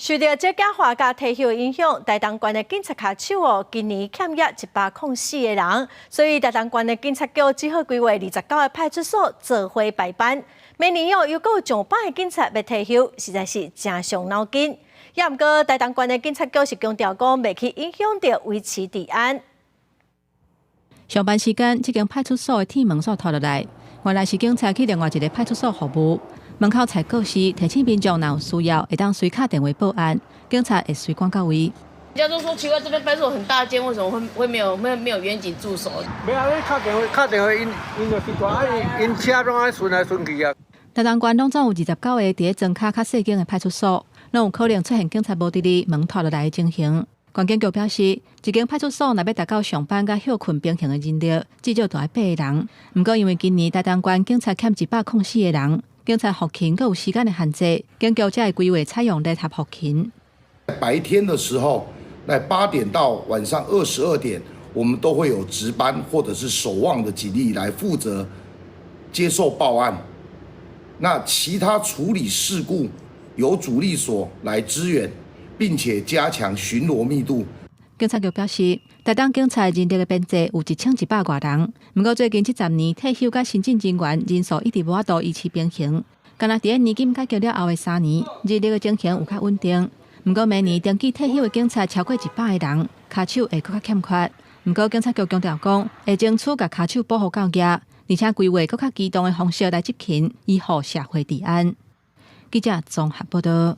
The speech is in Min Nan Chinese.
受著這假化佮退休影響，台東縣的警察跤手哦，今年欠約104個人，所以台東縣的警察局只好規劃29個派出所做伙排班。明年哦，又閣有上百个警察欲退休，實在是誠傷腦筋。也毋過，台東縣的警察局是強調講，袂去影響著維持治安。上班時間，這間派出所的鐵門煞拖落來，原來是警察去另外一个派出所服務。門口採告示，提醒民眾若有需要，會當隨敲電話報案，警察會隨趕到位。人家都說奇怪，這邊派出所很大間，為什麼會沒有員警駐守？沒啊，你敲電話，敲電話，𪜶𪜶就習慣，啊，𪜶車攏愛巡來巡去啊。台東縣攏總有29个佇咧莊跤較細間的派出所，攏有可能出現警察無佇咧門拖落來的情形。縣警局表示，一間派出所若欲達到上班佮歇睏平衡的人力，至少著愛八个人。毋過因為今年台東縣警察欠104個人，警察復勤閣有時間的限制，警局才會規劃採用聯合復勤。白天的時候，在8點到晚上22點，我們都會有值班或者是守望的警力來負責接受報案。那其他處理事故由主力所來支援，並且加強巡邏密度。警察局表示，台東警察人力的編制有1100外人，毋過最近這10年退休佮新進人員人數一直無法度維持平衡。干焦佇咧年金改革了後的3年，人力的情形有較穩定。毋過明年登記退休的警察超過100個人，跤手會閣較欠缺。毋過警察局強調講，會爭取共跤手補予夠額，而且規劃閣較機動的方式來執勤，維護社會治安。記者綜合報導。